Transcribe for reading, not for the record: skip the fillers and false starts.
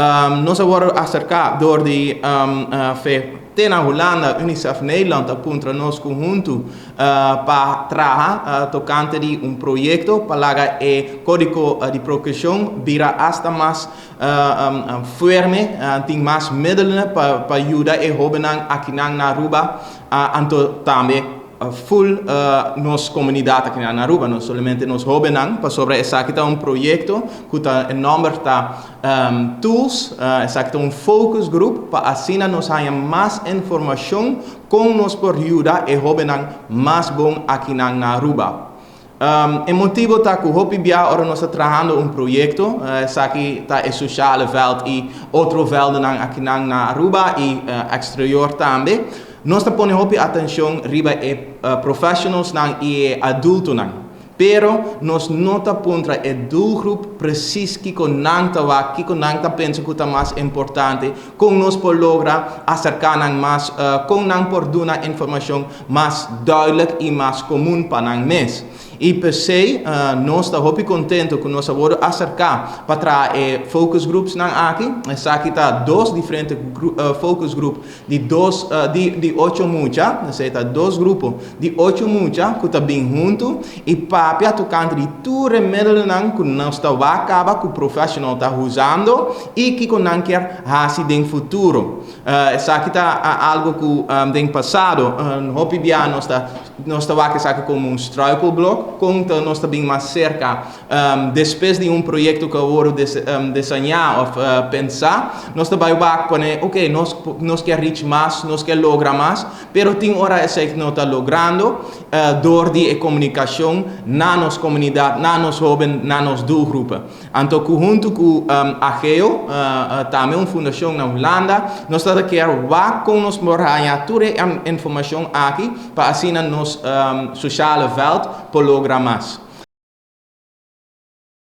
Nos a wordo acerca door di te na Hulanda, UNICEF Nederland a puntra nos conhunto pa traha tocante di un proyecto pa laga e codigo di proteccion bira hasta mas fuerte, tin mas middelen pa yuda e hobennan aki na Aruba, anto tambe full nos comunidad aki na Aruba, no solamente nos hobennan, pasobra esaki ta un proyecto cu ta e nomber ta Tools, esaki ta un focus group pa asina nos haya mas informacion con nos por yuda e hobennan mas bon aki na Aruba. E motibo ta cu hopi bia ora nos ta trahando un proyecto, esaki ta e sociale veld y otro veldennan aki na Aruba y exterior tambe, nos ta pone hopi atencion riba e professionals nan y e adultonan. Pero nos no ta puntra e doelgroep precies kico nan ta wak, kico nan ta pensa cu ta mas importante, con nos por logra acerca nan mas, con nan por duna informacion mas duidelijk y mas comun pa nan mes. Y per se, nos ta hopi contento cu nos a wordo acerca pa traha e focus groups nan aki. Esaki ta dos diferente focus group di ocho mucha, ta dos grupo di ocho mucha cu ta bin hunto y papia tocante di tur e middelennan cu nos ta wak caba cu professional ta usando y kico nan kier haci den futuro. Esaki ta algo cu den pasado, hopi bia nos ta wak esaki como un struikelblok, con ta nos ta bin mas cerca despues di un proyecto cu a wordo diseña of pensa, nos ta bay wak pone, ok, nos kier reach mas, nos kier logra mas, pero tin ora esey no ta logrando door di e comunicacion na nos comunidad, na nos hoben, na nos doelgroepen. Anto cu hunto cu AGEO, tambe un fundacion na Hulanda, nos ta kier wak con nos por haya tur e informacion aki pa asina nos sociale veld por logra mas.